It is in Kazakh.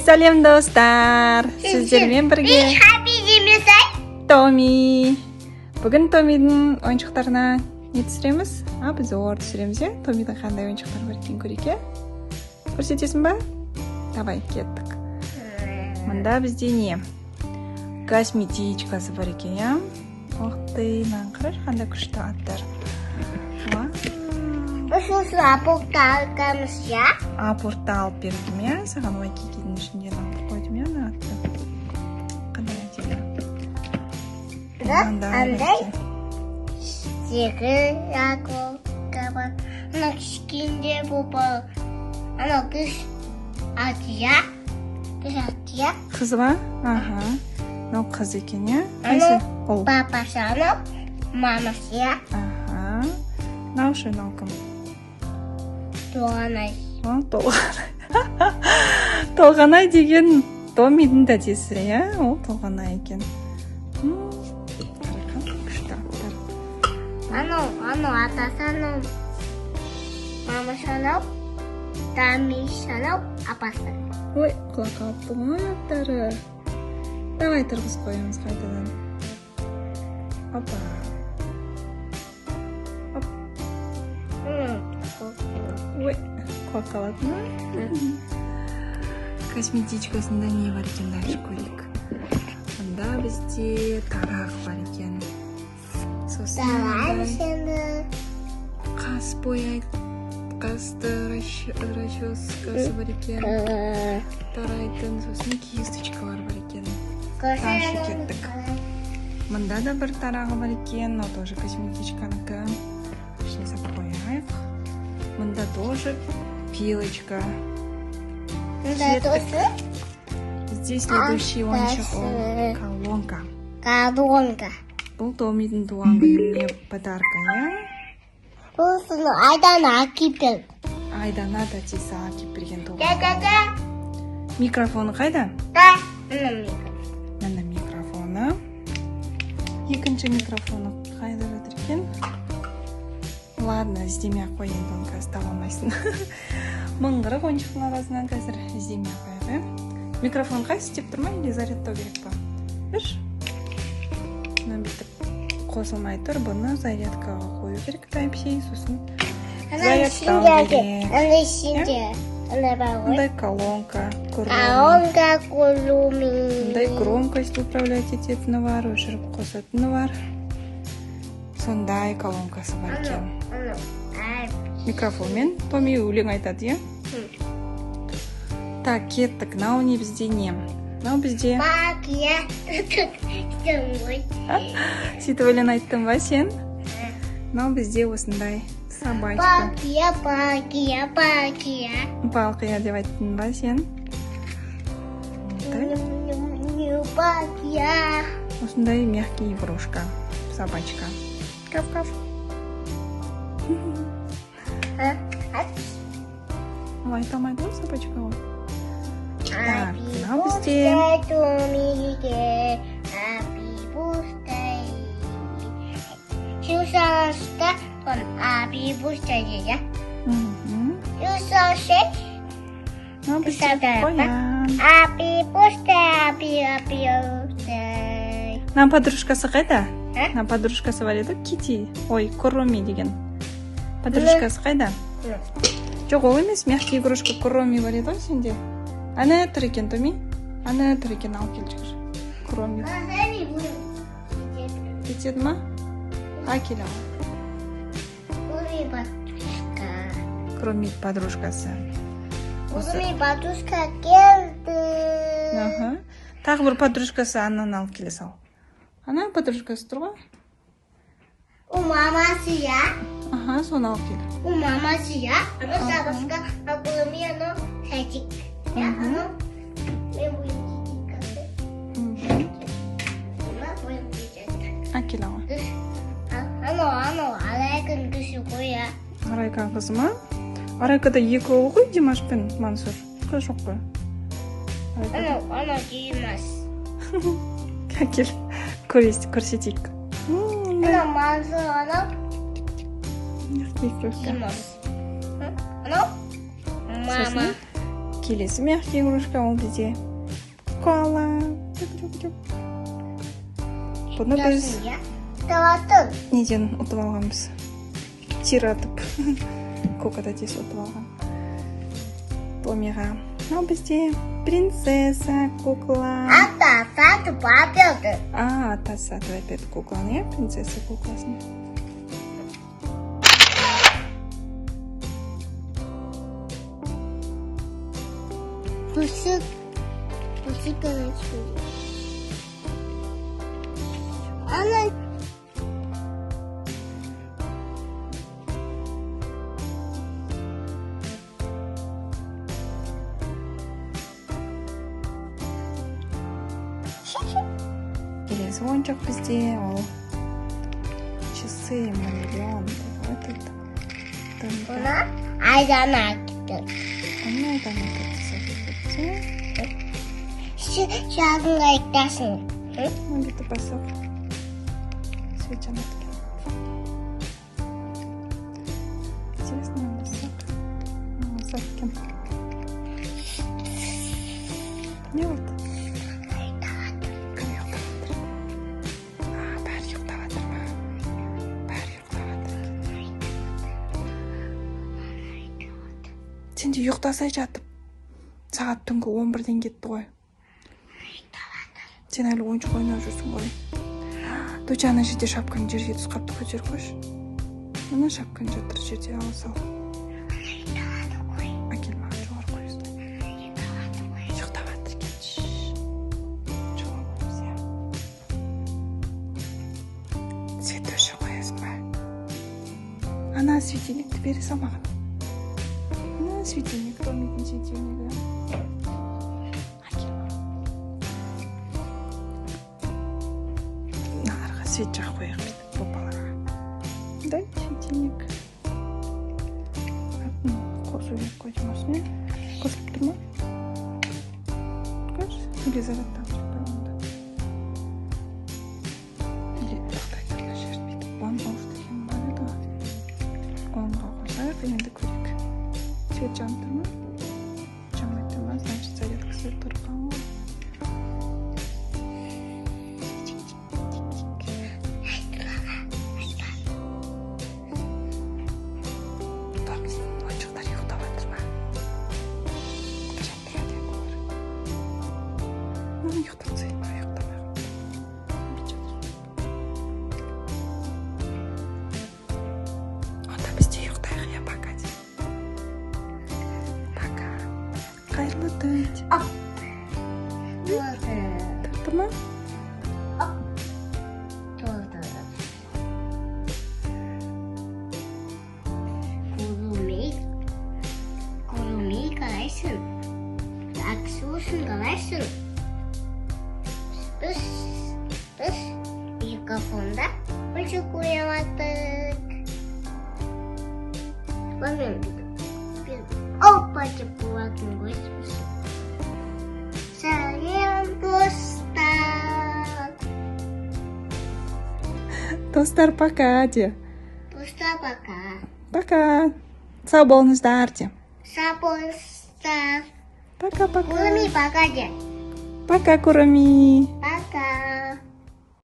Сәлем, достар! Сіздермен бірге Томи. Бүгін Томидің ойыншықтарына не түсіреміз? Обзор түсіреміз, иә? Томидің қандай ойыншықтары бар екенін көрейік, иә? Көрсетесің ба? Давай, кеттік. Мында бізде не? Косметичкасы бар екен, иә? Ух ты, мынаны қарашы, қандай күшті аттар. Вау! Сосын апортта алғанбыз, иә? Апортта алып бердім, иә, саған. Уайкикидің ішінден алып қойдым, иә, ана атты. Қандай әдемі. Бірақ Мынандай бар андай екен. Жегі акулка бар. Анау кішкене болып, анау қыз аты, иә? Қыз аты, иә? Қыз ба? Аха, мынау қыз екен, иә? Қайсы Анау ол? Папасы, анау мамасы, иә? Аха, мынау ше, мынау кім? Толғанай. О, Толғанай. Толғанай деген Томидің тәтесі, иә? Ол Толғанай екен. Қара, қандай күшті аттар. Анау атасы, анау мамасы, анау Дамиш, анау апасы. Ой, құлап қалыпты ғой аттары. Давай, тұрғызып қоямыз қайтадан. Опа! Оп! Ой, құлап қалады ма? Косметичкасында не бар екен, дальше көрейік. Мында бізде тарақ бар екен, сосын Давай мынандай енді. Қас бояйды, қасты расческасы бар екен тарайтын, сосын кисточкалар бар екен. Дальше кеттік. Мында да бір тарағы бар екен, мынау тоже косметичканікі, ішіне салып қояйық. Мында тоже пилочка. Мында Кеттік. Тосы. Здесь следующий ойыншық, ол Атасы. Колонка. Колонка. Бұл Томидің туған күніне подарка, иә? Сосын Айдана әкеліп берді. Айдана тәтесі әкеліп берген туған Да, да, да. Микрофоны қайда? Да. Мына микрофон. Міне, микрофоны. Екінші микрофоны қайда жатыр екен? Ладно, іздемей ақ қой енді оны, қазір таба алмайсың. 1040 ойыншықтың арасынан қазір іздемей ақ қояйық, иә? Микрофон қайсы, істеп тұр ма или зарядтау керек па? Берші. Мына бүйтіп қосылмай тұр, бұны зарядкаға қою керек, Type C, сосын Ана зарядтау ішінде. керек. Ана ішінде. Ана бар ғой. Мындай колонка Куроми. Колонка Куроми. Мындай громкость управлять ететіні бар, өшіріп қосатыны бар. Сондай колонкасы бар екен. Ана. Ай. Микрофонмен Томи өлең айтады, иә? Так, кеттік. Мынау не бізде, не? Мынау бізде Магия. Істем ғой. Сөйтіп өлең айттың ба сен? Мынау бізде осындай собачка. Балқия, балқия, балқия. Балқия деп айттың ба сен? Так, Балқия. Осындай мягкий игрушка. Собачка. Кав-кав. А? Ол айта алмайды ғой, собачка ғой. Так, Happy мынау бізде birthday to me. Happy birthday. Сюсанста он happy birthday дейді. Сюсаншы Мынау бізде Садар, қоян. Happy birthday, happy, happy birthday. Мына подружкасы қайда? А? Мына подружкасы бар еді, Кити. Ой, Куроми деген. Подружкасы қайда? Жоқ, ол емес, мягкий игрушка Куроми бар еді ғой сенде. Ана тұр екен, Томи. Ана тұр екен, алып кел, жүгір. Куроми. Кетеді ма? Әкел, ал. Куроми подружка. Куроми подружкасы. Осы. Куроми подружка келді. Аха. Тағы бір подружкасы, ананы алып келе сал. Ана подружкасы тұр ғой. У мамасы, я. Аха, соны алып кел. У мамасы, я. Ана собачка, а Куроми ана садик. Я, ана мен будем Мама будем Әкел ал. Анау, анау, Арайканың қызы ғой, я. Арайканың қызы ма? Арайкада екі ұл ғой, Димаш пен Мансұр. Қыз жоқ қой Арайкада. Анау, анау Димаш. Әкел, көрсетейік. Анау Мансұр, анау Мягкий игрушка. Димаш. Анау мама. Сосын Келесі мягкий игрушка ол бізде коала. Чук-чук-чук. Бұны біз Табатын. неден ұтып алғанбыз? Тир атып. Кока тез ұтып алған. Томиға. Мынау бізде принцесса кукла. Ата сатып әперді. А, атасы сатып әперді кукланы, иә, принцесса кукласын. Күшік. Күшік короче. Ана. Келесі ойыншық бізде ол часы миллион. Вот это. Оны Айдана әкелді. Оны Айдана әкелді сатып кетсе. Шағын айтасың. Мына бүйтіп бассақ, свет жанады екен. Интересно, бассақ, ұзақ екен. Не болды? Кім ұйықтап жатыр? А, бәрі ұйықтап жатыр ма? Бәрі ұйықтап жатыр. Сен де ұйықтасай жатып. Сағат түнгі 11-ден кетті ғой. Сен әлі ойыншық ойнап жүрсің ғой. Доча, ана жерде шапкаң жерге түсіп қалыпты, көтеріп қойшы. Мына шапкаң жатыр жерде, ала сал. Әкел маған, жоғары қой осылай. Ұйықтап жатыр екен. Жоламаймыз, иә. Свет өшіріп қоясың ба? Ана светильникті бере сал маған. Мына светильник, Томидің светильнигі. Әкел маған. Мыналарға свет жағып қояйық бүйтіп попаларға. Дай светильник. Атын қосу керек қой деймін осыны. Қосылып тұр ма? Көрші, или зарядтан керек па онда? Или тоқтай тұр, мына жерді бүйтіп on off деген бар еді ғой. Онға қосайық, енді көрейік. Свет жанып тұр ма? Жанбай тұр ма? Значит, зарядкасы тұрған ғой. Ойыншықтар ұйықтап жатыр ма? Қашан тұрады енді олар? Ұйықтап тастайды ма? Ұйықтамай қалыпты. Бүйтіп жатыр. Онда біз де ұйықтайық, иә, пока де. Пока. Қайырлы түн. Болды. Тұрды ма? Болды. Курумей. Курумей қалайсың? Аксусын қалайсың? Біз микрофонда ойыншық ойнаваттық. Сонымен бүйтіп опа деп болатын ғой. Сәлем, достар. Достар, пока де. Достар, пока. Пока. Сау болыңыздар де. Сау болыңыздар. Пока-пока. Курумей, пока де. Пока, Курумей. Пока.